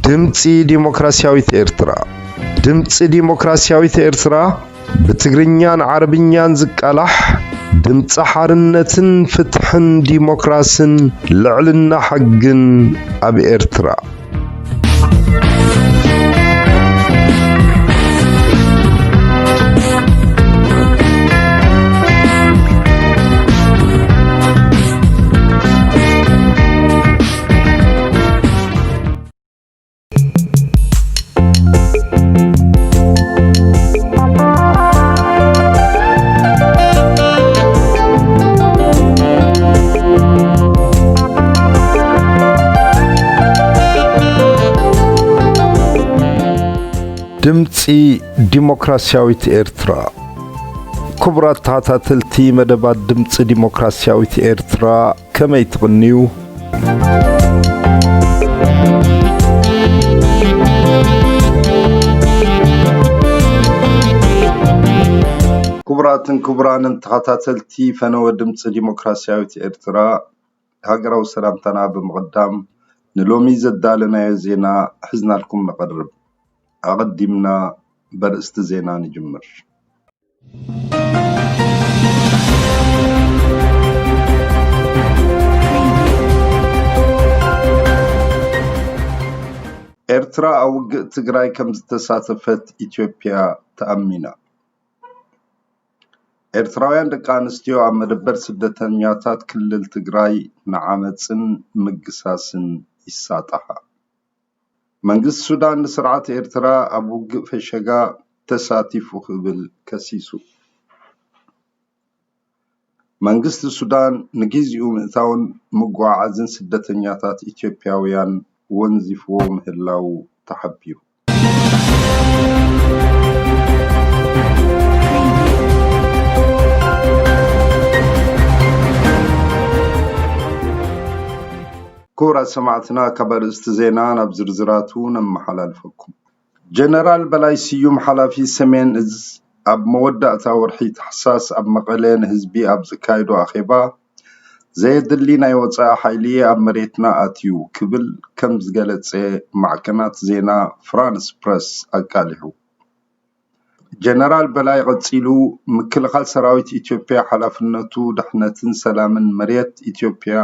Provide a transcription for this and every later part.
ድምጺ ዲሞክራሲያዊት ኤርትራ። ድምጺ ዲሞክራሲያዊት ኤርትራ ብትግርኛን ዓረብኛን ዝቃላሕ፣ ድምጺ ሓርነትን ፍትሕን ዲሞክራስን ልዕልና ሕግን ኣብ ኤርትራ። ድምጺ ዲሞክራሲያዊት ኤርትራ። ክቡራት ተኸታተልቲ መደባት ድምጺ ዲሞክራሲያዊት ኤርትራ፣ ከመይ ትቕንዩ? ክቡራትን ክቡራንን ተኸታተልቲ ፈነወ ድምጺ ዲሞክራሲያዊት ኤርትራ፣ ሃገራዊ ሰላምታና ብምቕዳም፣ ንሎሚ ዘዳለናዮ ዜና ሒዝናልኩም ንቐርብ። ኣቐዲምና በርእስቲ ዜና ንጅምር። ኤርትራ ኣብ ውግእ ትግራይ ከም ዝተሳተፈት ኢትዮጵያ ተኣሚና። ኤርትራውያን ደቂ ኣንስትዮ ኣብ መደበር ስደተኛታት ክልል ትግራይ ንዓመጽን ምግሳስን ይሳጣሓ። መንግስቲ ሱዳን ንስርዓት ኤርትራ ኣብ ውግእ ፈሸጋ ተሳቲፉ ክብል ከሲሱ። መንግስቲ ሱዳን ንጊዜኡ ምእታውን ምጉዕዓዝን ስደተኛታት ኢትዮጵያውያን ወንዚፍዎ ምህላው ተሓቢሩ። ክቡራት ሰማዕትና፣ ካብ ኣርእስቲ ዜና ናብ ዝርዝራቱ ነመሓላልፈኩም። ጀነራል በላይ ስዩም፣ ሓላፊ ሰሜን እዝ፣ ኣብ መወዳእታ ወርሒ ታሕሳስ ኣብ መቐለ ንህዝቢ ኣብ ዘካየዶ ኣኼባ፣ ዘየድሊ ናይ ወጻኢ ሓይሊ ኣብ መሬትና ኣትዩ ክብል ከም ዝገለጸ ማዕከናት ዜና ፍራንስ ፕረስ ኣቃሊሑ። ጀነራል በላይ ቀጺሉ፣ ምክልኻል ሰራዊት ኢትዮጵያ ሓላፍነቱ ድሕነትን ሰላምን መሬት ኢትዮጵያ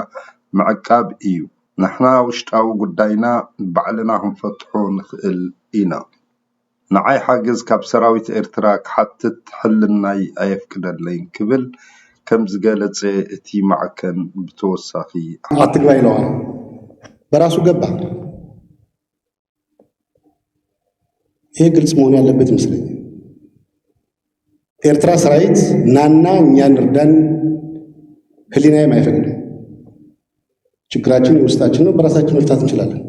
ምዕቃብ እዩ። ንሕና ውሽጣዊ ጉዳይና ባዕልና ክንፈትሖ ንኽእል ኢና። ንዓይ ሓገዝ ካብ ሰራዊት ኤርትራ ክሓትት ሕልናይ ኣየፍቅደለይን ክብል ከም ዝገለጸ እቲ ማዕከን ብተወሳኺ ኣብ ትግራይ ኢለዋ በራሱ ገባ። ይሄ ግልጽ መሆን ያለበት ይመስለኛል። ኤርትራ ሰራዊት ናና እኛን እርዳን ህሊናዬም አይፈቅድም። ችግራችን የውስጣችን ነው፣ በራሳችን መፍታት እንችላለን።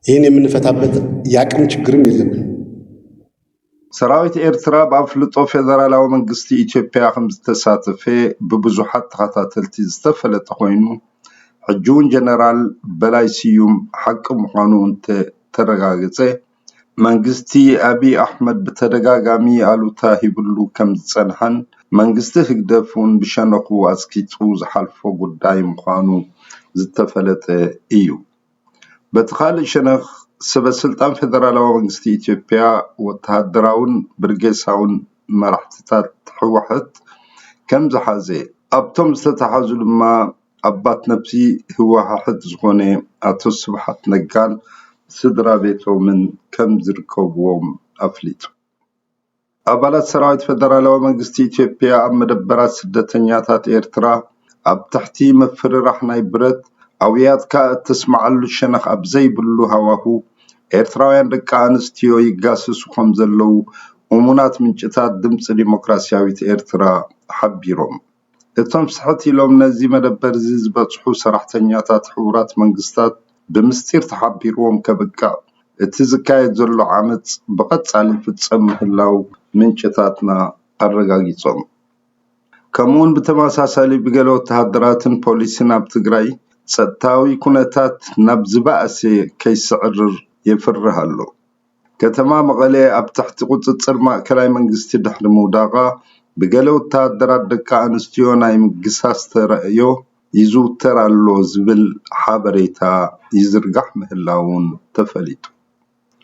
ይህን የምንፈታበት የአቅም ችግርም የለብንም። ሰራዊት ኤርትራ ብኣፍልጦ ፌደራላዊ መንግስቲ ኢትዮጵያ ከም ዝተሳተፈ ብብዙሓት ተኸታተልቲ ዝተፈለጠ ኮይኑ፣ ሕጂ እውን ጀነራል በላይ ስዩም ሓቂ ምዃኑ እንተተረጋገጸ፣ መንግስቲ ኣብይ ኣሕመድ ብተደጋጋሚ ኣሉታ ሂብሉ ከም ዝጸንሐን መንግስቲ ህግደፍ እውን ብሸነኹ ኣጽቂጡ ዝሓልፎ ጉዳይ ምዃኑ ዝተፈለጠ እዩ። በቲ ካልእ ሸነኽ፣ ሰበ ስልጣን ፌደራላዊ መንግስቲ ኢትዮጵያ ወተሃደራውን ብርጌሳውን መራሕትታት ህወሓት ከም ዝሓዘ፣ ኣብቶም ዝተታሓዙ ድማ ኣባት ነብሲ ህወሓት ዝኾነ ኣቶ ስብሓት ነጋን ስድራ ቤቶምን ከም ዝርከብዎም ኣፍሊጡ። ኣባላት ሰራዊት ፌደራላዊ መንግስቲ ኢትዮጵያ ኣብ መደበራት ስደተኛታት ኤርትራ ኣብ ትሕቲ ምፍርራሕ ናይ ብረት ኣውያትካ እተስምዓሉ ሸነኽ ኣብ ዘይብሉ ሃዋሁ፣ ኤርትራውያን ደቂ ኣንስትዮ ይጋሰሱ ከም ዘለዉ እሙናት ምንጭታት ድምጺ ዲሞክራሲያዊት ኤርትራ ሓቢሮም። እቶም ስሕት ኢሎም ነዚ መደበር እዚ ዝበጽሑ ሰራሕተኛታት ሕቡራት መንግስታት ብምስጢር ተሓቢርዎም ከብቅዕ፣ እቲ ዝካየድ ዘሎ ዓመጽ ብቐጻሊ ይፍጸም ምህላው ምንጭታትና ኣረጋጊጾም። ከምኡውን ብተመሳሳሊ ብገለ ወተሃደራትን ፖሊስን ኣብ ትግራይ ጸጥታዊ ኩነታት ናብ ዝበኣሰ ከይስዕርር የፍርህ ኣሎ። ከተማ መቐለ ኣብ ትሕቲ ቁጽጽር ማእከላይ መንግስቲ ድሕሪ ምውዳቓ፣ ብገለ ወተሃደራት ደቂ ኣንስትዮ ናይ ምግሳስ ተራእዮ ይዝውተር ኣሎ ዝብል ሓበሬታ ይዝርጋሕ ምህላውን ተፈሊጡ።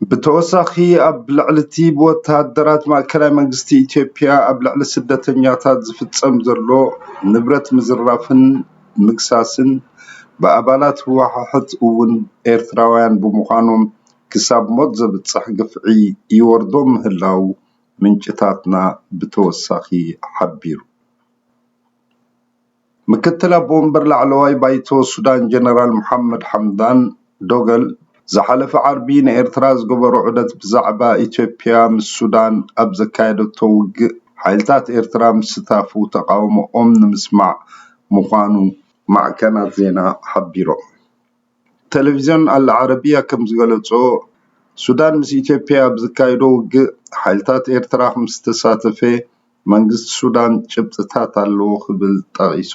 ብተወሳኺ ኣብ ልዕሊ እቲ ብወተሃደራት ማእከላይ መንግስቲ ኢትዮጵያ ኣብ ልዕሊ ስደተኛታት ዝፍጸም ዘሎ ንብረት ምዝራፍን ምግሳስን ብኣባላት ህወሓት እውን ኤርትራውያን ብምዃኖም ክሳብ ሞት ዘብጽሕ ግፍዒ ይወርዶም ምህላው ምንጭታትና ብተወሳኺ ሓቢሩ። ምክትል ኣቦ ወንበር ላዕለዋይ ባይቶ ሱዳን ጀነራል መሓመድ ሓምዳን ዶገል ዝሓለፈ ዓርቢ ንኤርትራ ዝገበሮ ዑደት ብዛዕባ ኢትዮጵያ ምስ ሱዳን ኣብ ዘካየደቶ ውግእ ሓይልታት ኤርትራ ምስታፉ ተቓውሞኦም ንምስማዕ ምዃኑ ማዕከናት ዜና ሓቢሮም። ቴሌቪዝዮን ኣል ዓረቢያ ከም ዝገለጾ፣ ሱዳን ምስ ኢትዮጵያ ኣብ ዘካየዶ ውግእ ሓይልታት ኤርትራ ከም ዝተሳተፈ መንግስቲ ሱዳን ጭብጥታት ኣለዎ ክብል ጠቒሱ።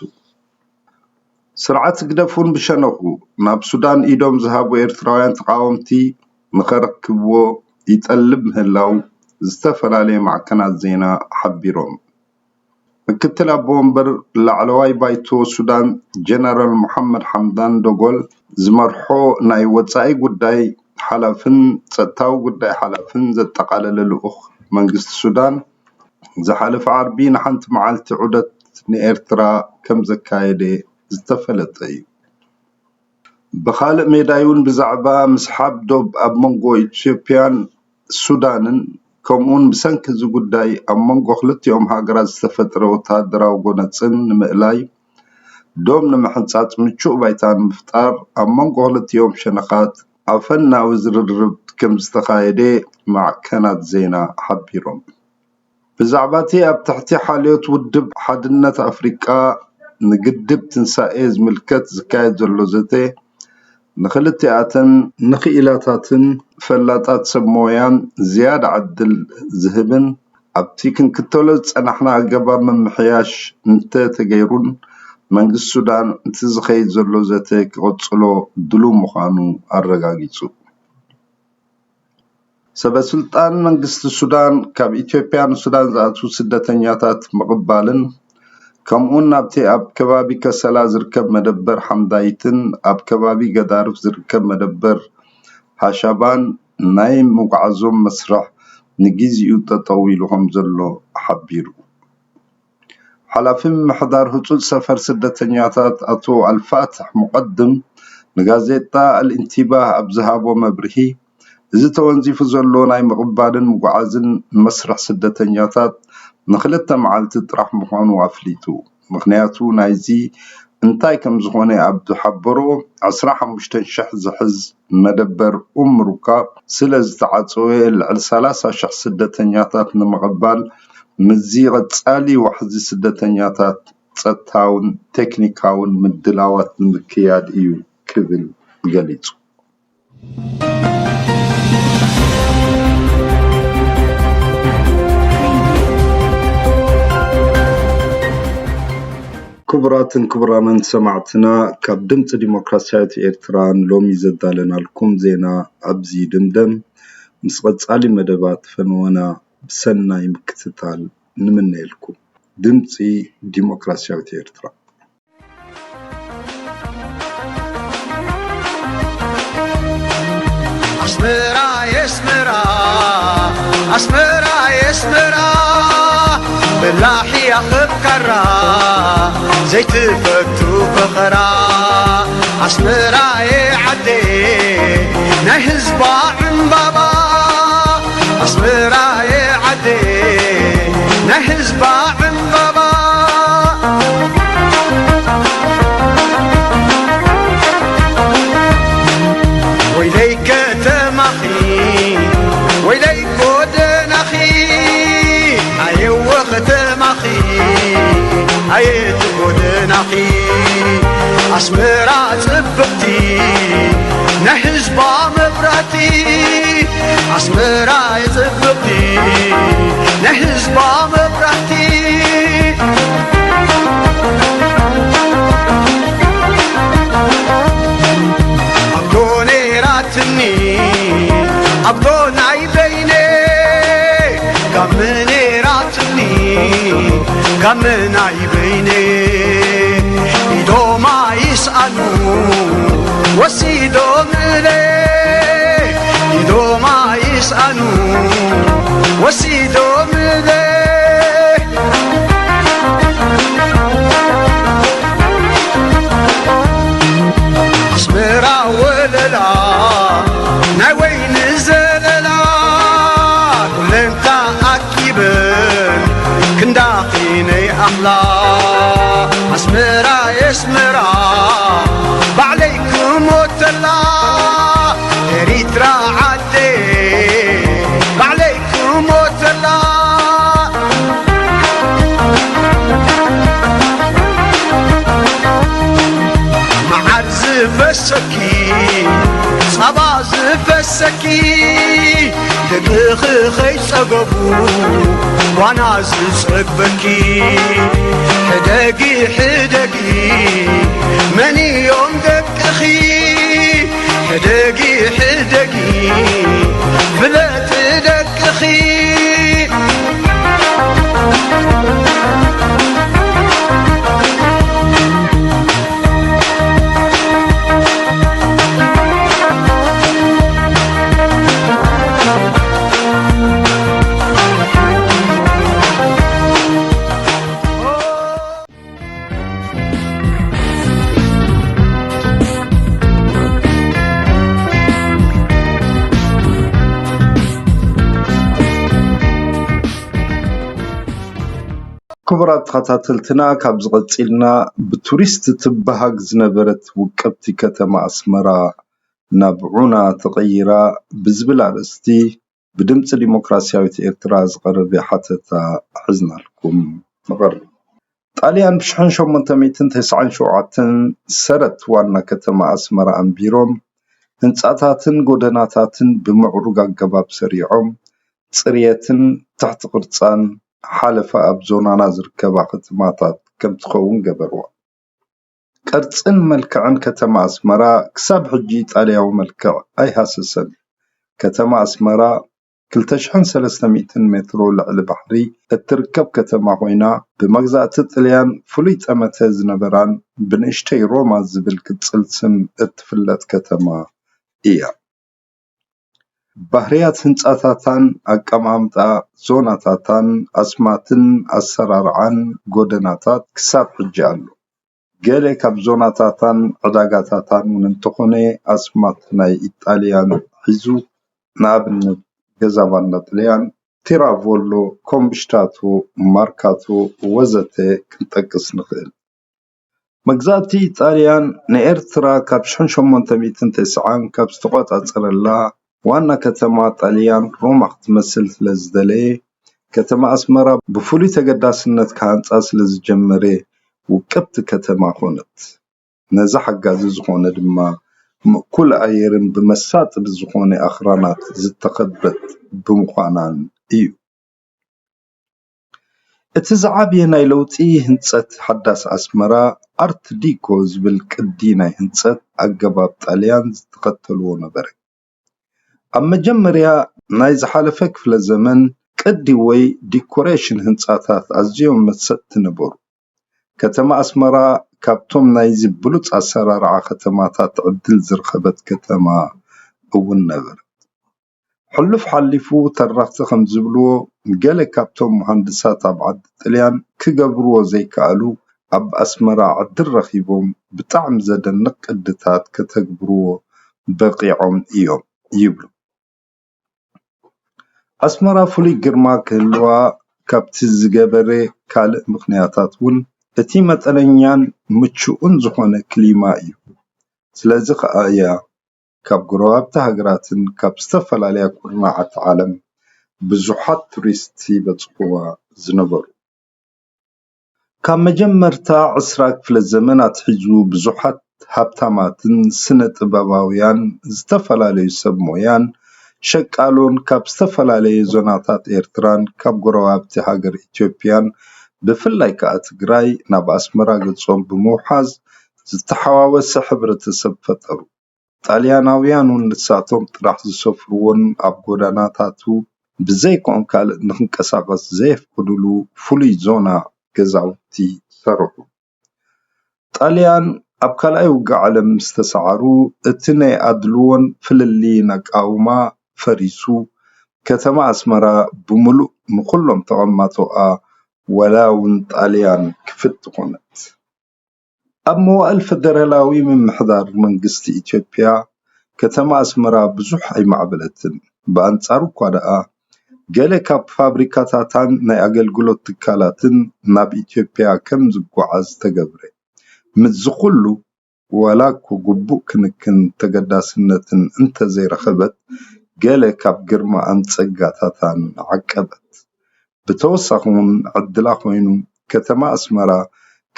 ስርዓት ህግደፍ እውን ብሸነኹ ናብ ሱዳን ኢዶም ዝሃቡ ኤርትራውያን ተቓወምቲ ንኸረክብዎ ይጠልብ ምህላው ዝተፈላለየ ማዕከናት ዜና ሓቢሮም። ምክትል ኣቦ ወንበር ላዕለዋይ ባይቶ ሱዳን ጀነራል መሓመድ ሓምዳን ዶጎል ዝመርሖ ናይ ወጻኢ ጉዳይ ሓላፍን ጸጥታዊ ጉዳይ ሓላፍን ዘጠቓለለ ልኡኽ መንግስቲ ሱዳን ዝሓለፈ ዓርቢ ንሓንቲ መዓልቲ ዑደት ንኤርትራ ከም ዘካየደ ዝተፈለጠ እዩ። ብኻልእ ሜዳይ እውን ብዛዕባ ምስሓብ ዶብ ኣብ መንጎ ኢትዮጵያን ሱዳንን ከምኡውን ብሰንኪ እዚ ጉዳይ ኣብ መንጎ ክልቲኦም ሃገራት ዝተፈጥረ ወተሃደራዊ ጎነጽን ንምእላይ ዶብ ንምሕንጻጽ ምቹእ ባይታ ንምፍጣር ኣብ መንጎ ክልቲኦም ሸነኻት ኣፈናዊ ዝርርብ ከም ዝተኻየደ ማዕከናት ዜና ሓቢሮም። ብዛዕባ እቲ ኣብ ትሕቲ ሓልዮት ውድብ ሓድነት ኣፍሪቃ ንግድብ ትንሳኤ ዝምልከት ዝካየድ ዘሎ ዘተ ንኽልቲኣተን ንኽኢላታትን ፈላጣት ሰብ ሞያን ዝያዳ ዕድል ዝህብን ኣብቲ ክንክተሎ ዝጸናሕና ኣገባብ ምምሕያሽ እንተተገይሩን መንግስቲ ሱዳን እቲ ዝኸይድ ዘሎ ዘተ ክቕጽሎ ድሉው ምዃኑ ኣረጋጊጹ። ሰበ ስልጣን መንግስቲ ሱዳን ካብ ኢትዮጵያ ንሱዳን ዝኣትዉ ስደተኛታት ምቕባልን ከምኡውን ናብቲ ኣብ ከባቢ ከሰላ ዝርከብ መደበር ሓምዳይትን ኣብ ከባቢ ገዳርፍ ዝርከብ መደበር ሃሻባን ናይ ምጉዓዞም መስርሕ ንግዚኡ ጠጠው ኢሉ ከም ዘሎ ሓቢሩ። ሓላፊ ምምሕዳር ህጹጽ ሰፈር ስደተኛታት ኣቶ ኣልፋትሕ ሙቐድም ንጋዜጣ ኣልኢንቲባህ ኣብ ዝሃቦ መብርሂ፣ እዚ ተወንዚፉ ዘሎ ናይ ምቕባልን ምጉዓዝን መስርሕ ስደተኛታት ንኽልተ መዓልቲ ጥራሕ ምዃኑ ኣፍሊጡ። ምኽንያቱ ናይዚ እንታይ ከም ዝኾነ ኣብ ዝሓበሮ፣ ዕስራ ሓሙሽተ ሽሕ ዝሕዝ መደበር ኡምሩካ ስለ ዝተዓጸወ፣ ልዕሊ ሰላሳ ሽሕ ስደተኛታት ንምቕባል ምስዚ ቀጻሊ ዋሕዚ ስደተኛታት ጸጥታውን ቴክኒካውን ምድላዋት ንምክያድ እዩ ክብል ገሊጹ። ክቡራትን ክቡራንን ሰማዕትና፣ ካብ ድምፂ ዲሞክራሲያዊት ኤርትራ ንሎሚ ዘዳለናልኩም ዜና ኣብዚ ይድምደም። ምስ ቐጻሊ መደባት ፈንወና ብሰናይ ምክትታል ንምነየልኩም። ድምፂ ዲሞክራሲያዊት ኤርትራ። ኣስመራ የስመራ ኣስመራ የስመራ በላሕያ ኸብካራ ዘይትፈቱ ፈኸራ ኣስመራ ዓደ ናይ ህዝባ ዕምባባ ኣስመራ ዓደ ናይ ህዝባ ዕምባባ ወይለይ ከተማኺ ወይለይ ጎደናኺ ኣየወ ከተማኺ ኣየት ጎደናኺ ኣስመራ ጽብቕቲ ናይ ህዝባ መብራህቲ ኣስመራ ጽብቕቲ ናይ ህዝባ መብራህቲ ኣዶ ነይራትኒ ኣዶ ናይ በይነ ጋመ ነይራትኒ ጋመ ናይ በይነ ኢዶማ ወሲዶምለ ኢዶማ ይስኣኑ ወሲዶምለ ኣስመራ ወለላ ናይ ወይኒ ዘለላ ኩለን ተኣኪበን ክንዳኺ ነይኣኽላ ኣስመራ የስመራ ባዕለይ ክሞተላ ኤሪትራ ዓደየ ባዕለይ ክሞተላ መዓር ዝፈሰኪ ጸባ ዝፈሰኪ ደቅኺ ከይጸገቡ ዋና ዝጸበኪ ሕደጊ ሕደጊ መን እዮም ደቅኺ ሕደጊ ሕደጊ ፍለጢ ደቅኺ ክቡራት ተኸታተልትና፣ ካብዚ ቀጺልና ብቱሪስት ትበሃግ ዝነበረት ውቅብቲ ከተማ ኣስመራ ናብ ዑና ተቐይራ ብዝብል ኣርእስቲ ብድምፂ ዲሞክራሲያዊት ኤርትራ ዝቐረበ ሓተታ ሒዝናልኩም ንቐርብ። ጣልያን ብሽሕን ሸሞንተ ሚእትን ተስዓን ሸውዓተን ሰረት ዋና ከተማ ኣስመራ ኣንቢሮም፣ ህንፃታትን ጎደናታትን ብምዕሩግ ኣገባብ ሰሪዖም፣ ፅርየትን ትሕቲ ቅርፃን ሓለፋ ኣብ ዞናና ዝርከባ ከተማታት ከምትኸውን ገበርዋ። ቅርጽን መልክዕን ከተማ ኣስመራ ክሳብ ሕጂ ኢጣልያዊ መልክዕ ኣይሃሰሰን። ከተማ ኣስመራ ክልተ ሽሕን ሰለስተ ሚእትን ሜትሮ ልዕሊ ባሕሪ እትርከብ ከተማ ኮይና፣ ብመግዛእቲ ጥልያን ፍሉይ ጠመተ ዝነበራን ብንእሽተይ ሮማ ዝብል ቅጽል ስም እትፍለጥ ከተማ እያ። ባህርያት ህንጻታታን ኣቀማምጣ ዞናታታን ኣስማትን ኣሰራርዓን ጎደናታት ክሳብ ሕጂ ኣሎ። ገለ ካብ ዞናታታን ዕዳጋታታን እውን እንተኾነ ኣስማት ናይ ኢጣልያን ሒዙ፣ ንኣብነት ገዛ ባንዳ ጥልያን፣ ቲራቮሎ፣ ኮምብሽታቶ፣ ማርካቶ ወዘተ ክንጠቅስ ንኽእል። መግዛእቲ ጣልያን ንኤርትራ ካብ ሽሕን ሸሞንተ ሚእትን ተስዓን ካብ ዝተቖጻጸረላ ዋና ከተማ ጣልያን ሮማ ክትመስል ስለ ዝደለየ፣ ከተማ ኣስመራ ብፍሉይ ተገዳስነት ክሃንጻ ስለ ዝጀመረ ውቅብቲ ከተማ ኾነት። ነዚ ሓጋዚ ዝኾነ ድማ ምእኩል ኣየርን ብመሳጢ ብዝኾነ ኣኽራናት ዝተኸበት ብምዃናን እዩ። እቲ ዝዓበየ ናይ ለውጢ ህንጸት ሓዳስ ኣስመራ፣ ኣርት ዲኮ ዝብል ቅዲ ናይ ህንጸት ኣገባብ ጣልያን ዝተኸተልዎ ነበረ። ኣብ መጀመርያ ናይ ዝሓለፈ ክፍለ ዘመን፣ ቅዲ ወይ ዲኮሬሽን ህንጻታት ኣዝዮም መሰጥቲ ነበሩ። ከተማ ኣስመራ ካብቶም ናይዚ ብሉጽ ኣሰራርዓ ከተማታት ዕድል ዝረኸበት ከተማ እውን ነበረት። ሕሉፍ ሓሊፉ ተረኽቲ ከም ዝብልዎ፣ ገለ ካብቶም መሃንድሳት ኣብ ዓዲ ጥልያን ክገብርዎ ዘይከኣሉ ኣብ ኣስመራ ዕድል ረኺቦም ብጣዕሚ ዘደንቕ ቅድታት ከተግብርዎ በቒዖም እዮም ይብሉ። ኣስመራ ፍሉይ ግርማ ክህልዋ ካብቲ ዝገበረ ካልእ ምኽንያታት እውን እቲ መጠነኛን ምቹእን ዝኾነ ክሊማ እዩ። ስለዚ ከኣ እያ ካብ ጎረባብቲ ሃገራትን ካብ ዝተፈላለያ ኩርናዓት ዓለም ብዙሓት ቱሪስት ይበጽሕዋ ዝነበሩ። ካብ መጀመርታ ዕስራ ክፍለ ዘመን ኣትሒዙ ብዙሓት ሃብታማትን ስነ ጥበባውያን፣ ዝተፈላለዩ ሰብ ሞያን ሸቃሎን ካብ ዝተፈላለየ ዞናታት ኤርትራን ካብ ጎረባብቲ ሃገር ኢትዮጵያን ብፍላይ ከኣ ትግራይ ናብ ኣስመራ ገጾም ብምውሓዝ ዝተሓዋወሰ ሕብረተሰብ ፈጠሩ። ጣልያናውያን እውን ንሳቶም ጥራሕ ዝሰፍርዎን ኣብ ጎደናታቱ ብዘይክኦም ካልእ ንኽንቀሳቐስ ዘየፍቅዱሉ ፍሉይ ዞና ገዛውቲ ሰርሑ። ጣልያን ኣብ ካልኣይ ውግእ ዓለም ምስ ተሰዓሩ፣ እቲ ናይ ኣድልዎን ፍልልይን ኣቃውማ ፈሪሱ፣ ከተማ ኣስመራ ብምሉእ ንኹሎም ተቐማጦኣ፣ ዋላ እውን ጣልያን፣ ክፍቲ ኮነት። ኣብ መዋእል ፈደራላዊ ምምሕዳር መንግስቲ ኢትዮጵያ፣ ከተማ ኣስመራ ብዙሕ ኣይማዕበለትን። ብኣንጻሩ እኳ ደኣ፣ ገለ ካብ ፋብሪካታታን ናይ ኣገልግሎት ትካላትን ናብ ኢትዮጵያ ከም ዝጓዓዝ ተገብረ። ምስዚ ኩሉ፣ ዋላ እኮ ግቡእ ክንክን ተገዳስነትን እንተዘይረኸበት፣ ገለ ካብ ግርማኣን ጸጋታታን ዓቀበት። ብተወሳኺ እውን ዕድላ ኮይኑ፣ ከተማ ኣስመራ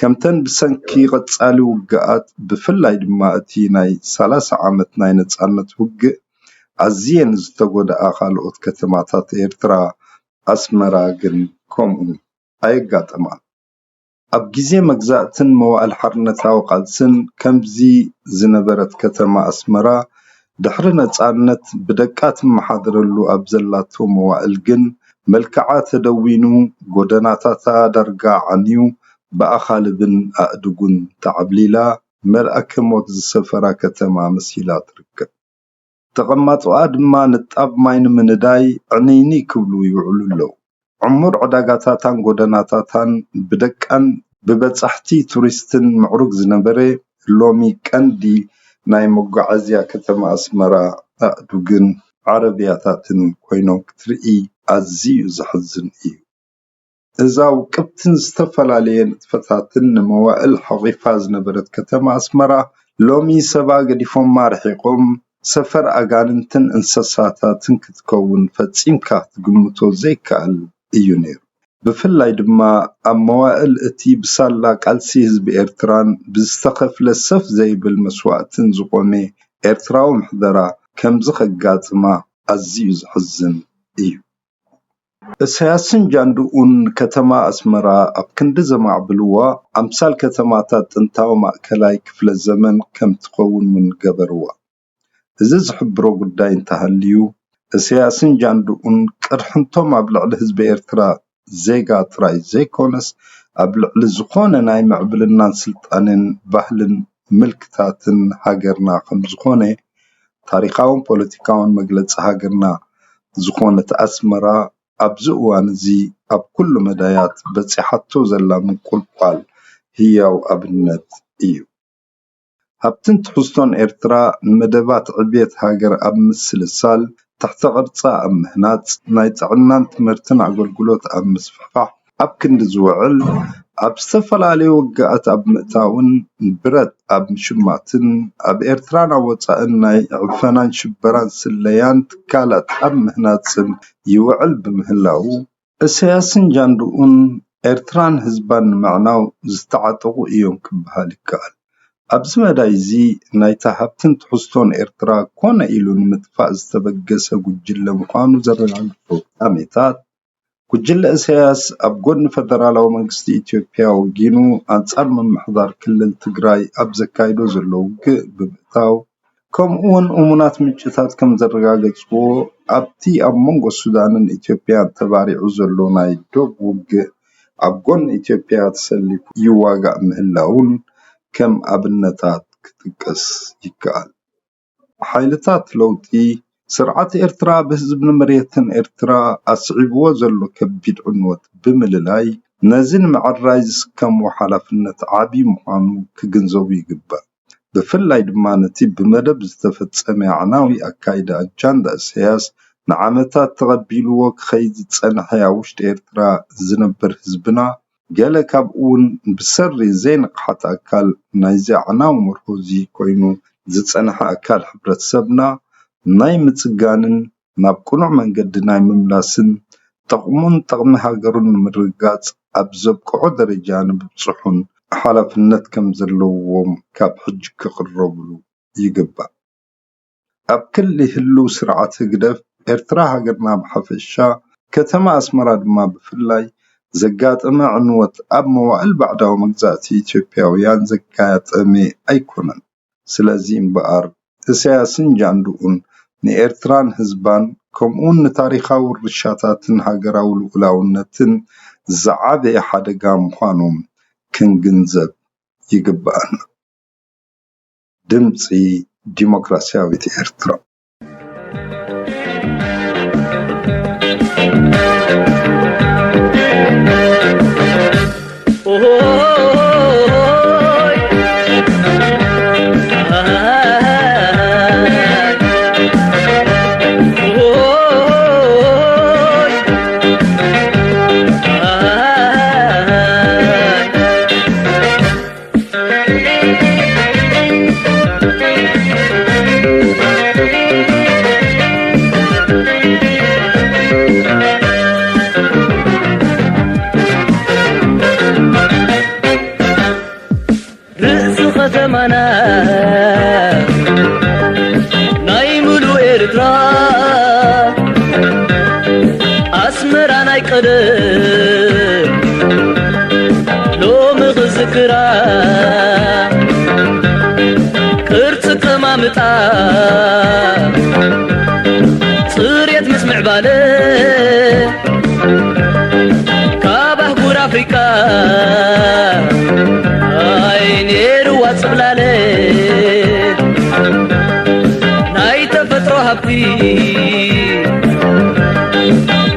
ከምተን ብሰንኪ ቀጻሊ ውግኣት፣ ብፍላይ ድማ እቲ ናይ ሰላሳ ዓመት ናይ ነጻነት ውግእ፣ ኣዝየን ዝተጎድኣ ካልኦት ከተማታት ኤርትራ፣ ኣስመራ ግን ከምኡ ኣየጋጠማን። ኣብ ግዜ መግዛእትን መዋእል ሓርነታዊ ቃልስን ከምዚ ዝነበረት ከተማ ኣስመራ፣ ድሕሪ ነጻነት ብደቃ ትመሓደረሉ ኣብ ዘላቶ መዋእል ግን፣ መልክዓ ተደዊኑ፣ ጎደናታታ ዳርጋ ዓንዩ፣ ብኣኻልብን ኣእዱግን ተዓብሊላ፣ መልኣከ ሞት ዝሰፈራ ከተማ መሲላ ትርከብ። ተቐማጦኣ ድማ ንጣብ ማይ ንምንዳይ ዕንይንይ ክብሉ ይውዕሉ ኣለዉ። ዕሙር ዕዳጋታታን ጎደናታታን ብደቃን ብበጻሕቲ ቱሪስትን ምዕሩግ ዝነበረ፣ ሎሚ ቀንዲ ናይ መጓዓዝያ ከተማ ኣስመራ ኣእዱግን ዓረብያታትን ኮይኖም ክትርኢ ኣዝዩ ዘሕዝን እዩ። እዛ ውቅብትን ዝተፈላለየ ንጥፈታትን ንመዋእል ሓቒፋ ዝነበረት ከተማ ኣስመራ፣ ሎሚ ሰባ ገዲፎማ ርሒቖም፣ ሰፈር ኣጋንንትን እንስሳታትን ክትከውን ፈጺምካ ክትግምቶ ዘይከኣል እዩ ነይሩ። ብፍላይ ድማ ኣብ መዋእል እቲ ብሳላ ቃልሲ ህዝቢ ኤርትራን ብዝተኸፍለ ሰፍ ዘይብል መስዋእትን ዝቖመ ኤርትራዊ ምሕደራ ከምዚ ከጋጥማ ኣዝዩ ዘሕዝን እዩ። እሰያስን ጃንድኡን ከተማ ኣስመራ ኣብ ክንዲ ዘማዕብልዋ፣ ኣምሳል ከተማታት ጥንታዊ ማእከላይ ክፍለ ዘመን ከም ትኸውን እውን ገበርዋ። እዚ ዝሕብሮ ጉዳይ እንተሃልዩ፣ እሰያስን ጃንድኡን ቅርሕንቶም ኣብ ልዕሊ ህዝቢ ኤርትራ ዜጋ ጥራይ ዘይኮነስ፣ ኣብ ልዕሊ ዝኾነ ናይ ምዕብልናን ስልጣነን ባህልን ምልክታትን ሃገርና ከም ዝኾነ፣ ታሪኻውን ፖለቲካውን መግለጺ ሃገርና ዝኾነት ኣስመራ፣ ኣብዚ እዋን እዚ ኣብ ኩሉ መዳያት በጺሓቶ ዘላ ምንቁልቋል ህያው ኣብነት እዩ። ሃብትን ትሕዝቶን ኤርትራ ንመደባት ዕብየት ሃገር ኣብ ምስልሳል፣ ትሕተ ቅርጻ ኣብ ምህናጽ፣ ናይ ጥዕናን ትምህርትን ኣገልግሎት ኣብ ምስፍሕፋሕ ኣብ ክንዲ ዝውዕል፣ ኣብ ዝተፈላለዩ ውግኣት ኣብ ምእታውን ብረት ኣብ ምሽማትን፣ ኣብ ኤርትራን ኣብ ወጻእን ናይ ዕፈናን ሽበራን ስለያን ትካላት ኣብ ምህናጽን ይውዕል ብምህላዉ፣ እሰያስን ጃንድኡን ኤርትራን ህዝባን ንምዕናው ዝተዓጠቑ እዮም ክበሃል ይከኣል። ኣብዚ መዳይ እዚ ናይታ ሃብትን ትሕዝቶን ኤርትራ ኮነ ኢሉ ንምጥፋእ ዝተበገሰ ጉጅለ ምዃኑ ዘረጋግጹ ፍጻሜታት፣ ጉጅለ እሰያስ ኣብ ጎድኒ ፈደራላዊ መንግስቲ ኢትዮጵያ ወጊኑ ኣንጻር ምምሕዳር ክልል ትግራይ ኣብ ዘካይዶ ዘሎ ውግእ ብምእታው፣ ከምኡውን እሙናት ምንጭታት ከም ዘረጋገጽዎ፣ ኣብቲ ኣብ መንጎ ሱዳንን ኢትዮጵያን ተባሪዑ ዘሎ ናይ ዶብ ውግእ፣ ኣብ ጎኒ ኢትዮጵያ ተሰሊፉ ይዋጋእ ምህላዉን ከም ኣብነታት ክጥቀስ ይከኣል። ሓይልታት ለውጢ፣ ስርዓት ኤርትራ ብህዝብን መሬትን ኤርትራ ኣስዒብዎ ዘሎ ከቢድ ዕንወት ብምልላይ፣ ነዚ ንምዕራይ ዝስከምዎ ሓላፍነት ዓቢ ምዃኑ ክግንዘቡ ይግባእ። ብፍላይ ድማ ነቲ ብመደብ ዝተፈጸመ ኣዕናዊ ኣካይዳ ኣጃንዳ እሰያስ ንዓመታት ተቐቢልዎ ክኸይድ ዝጸንሐ ኣብ ውሽጢ ኤርትራ ዝነብር ህዝብና፣ ገለ ካብኡ እውን ብሰሪ ዘይንቕሓት ኣካል ናይዚ ኣዕናዊ መርሆ እዚ ኮይኑ ዝጸንሐ ኣካል ሕብረተሰብና ናይ ምጽጋንን ናብ ቅኑዕ መንገዲ ናይ ምምላስን ጠቕሙን ጠቕሚ ሃገሩን ንምርግጋጽ ኣብ ዘብቅዖ ደረጃ ንምብጽሑን ሓላፍነት ከም ዘለዎም ካብ ሕጂ ክቕረብሉ ይግባእ። ኣብ ክሊ ህሉው ስርዓት ህግደፍ፣ ኤርትራ ሃገርና ብሓፈሻ፣ ከተማ ኣስመራ ድማ ብፍላይ፣ ዘጋጠመ ዕንወት ኣብ መዋእል ባዕዳዊ መግዛእቲ ኢትዮጵያውያን ዘጋጠመ ኣይኮነን። ስለዚ እምበኣር፣ እሰያስን ጃንድኡን ንኤርትራን ህዝባን፣ ከምኡውን ንታሪኻዊ ውርሻታትን ሃገራዊ ልኡላውነትን ዝዓበየ ሓደጋ ምዃኖም ክንግንዘብ ይግበኣና። ድምጺ ዲሞክራሲያዊት ኤርትራ። ርእሲ ከተማና ናይ ምሉእ ኤርትራ ኣስመራ ናይ ቀደም ሎሚ ክዝክራ ቅርጺ ቀማምጣ ጽሬት ምስ ምዕባለ ካብ ኣህጉር ኣፍሪቃ ኣይ ነይርዋ ጽብላለ ናይ ተፈጥሮ ሃብቲ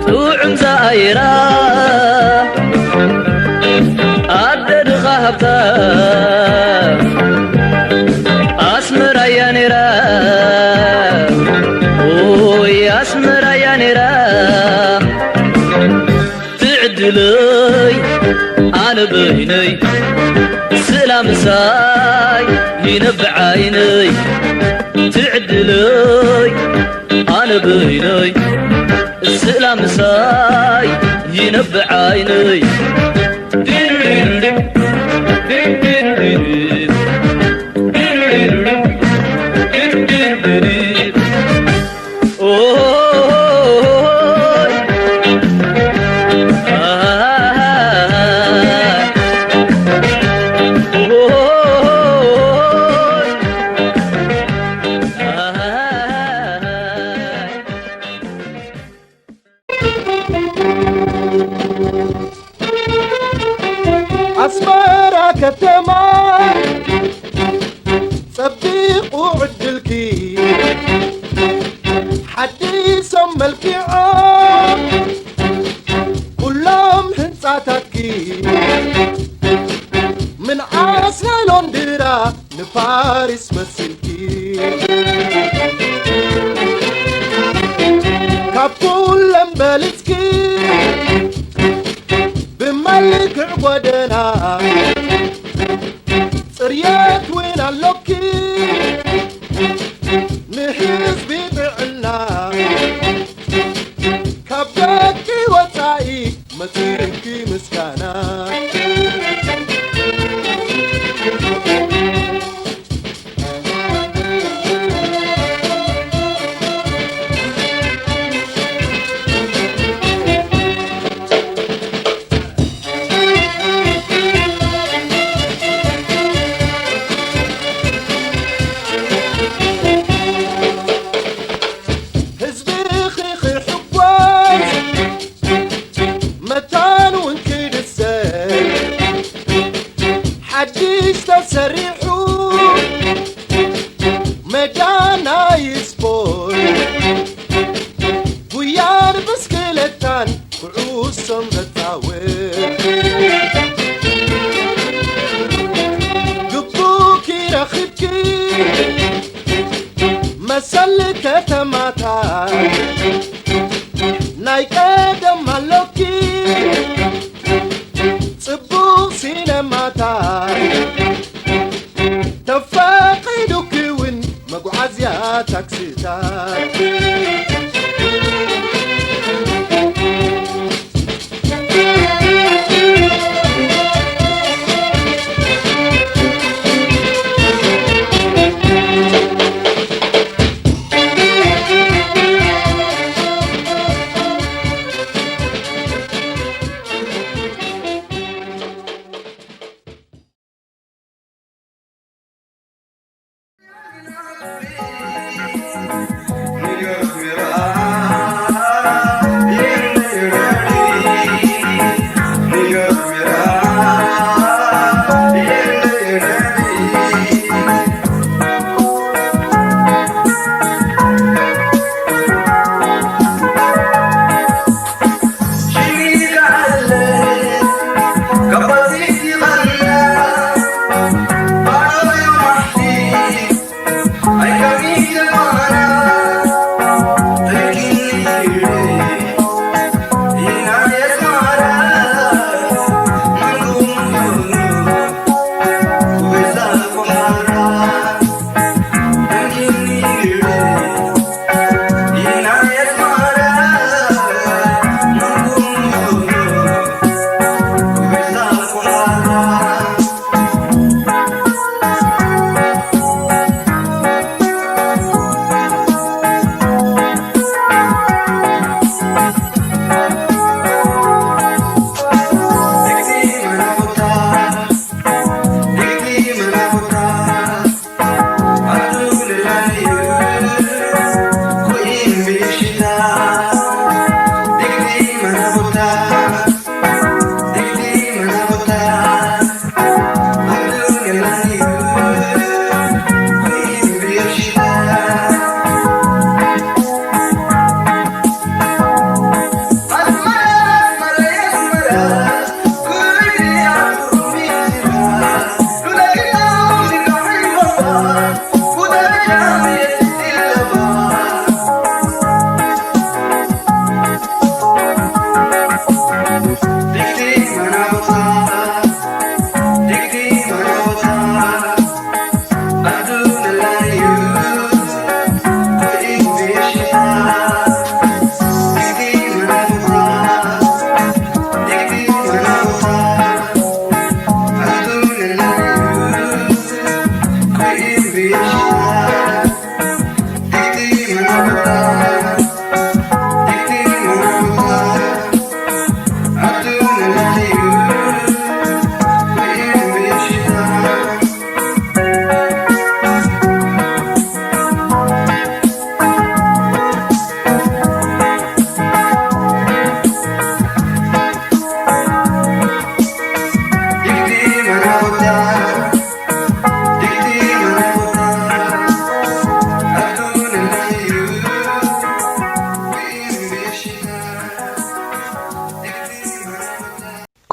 ጥዑም ዘኣየራ ኣደ ድኻ ሃብታ ኣስመራ እያ ነይራ ኦይ ኣስመራ እያ ነይራ ትዕድለይ ኣነ በይነይ ስእላ ምሳይ ይነብዕ ዓይነይ ትዕድለይ ኣነ በይነይ ስእላ ምሳይ ይነብዕ ዓይነይ ኣስመራ ከተማ ጸቢቑ ዕድልኪ ሓዲሶም መልኪዖም ኩሎም ህንጻታትኪ ምንዓስ ናይ ሎንድራ ንፋሪስ መሲልኪ ካብ ኩለን በሊጽኪ ብመልክዕ ጎደና ጽርየት እውን ኣሎኪ ንህዝቢ ጥዕና ካብ ደቂ ወጻኢ መጺእኪ ምስጋና ህዝብኺ ክሕጎስ መታን እውን ክድሰት ሓድሽ ተሰሪሑ ሜዳ ናይ ስፖርት ጉያን ብስክለታን ኩዕሶን ዘጻውት ግቡኪ ረኺብኪ መሰል ከተማታት ናይ ቀደም ኣሎኪ ጽቡቕ ሲነማታት ተፈቒዱኪ እውን መጓዓዝያ ታክስታት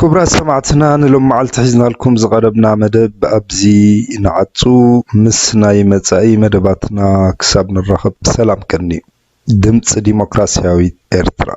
ክቡራት ሰማዕትና፣ ንሎም መዓልቲ ሒዝናልኩም ዝቐረብና መደብ ኣብዚ ንዓጹ። ምስ ናይ መጻኢ መደባትና ክሳብ ንራኸብ ሰላም ቀንዩ። ድምጺ ዲሞክራሲያዊት ኤርትራ።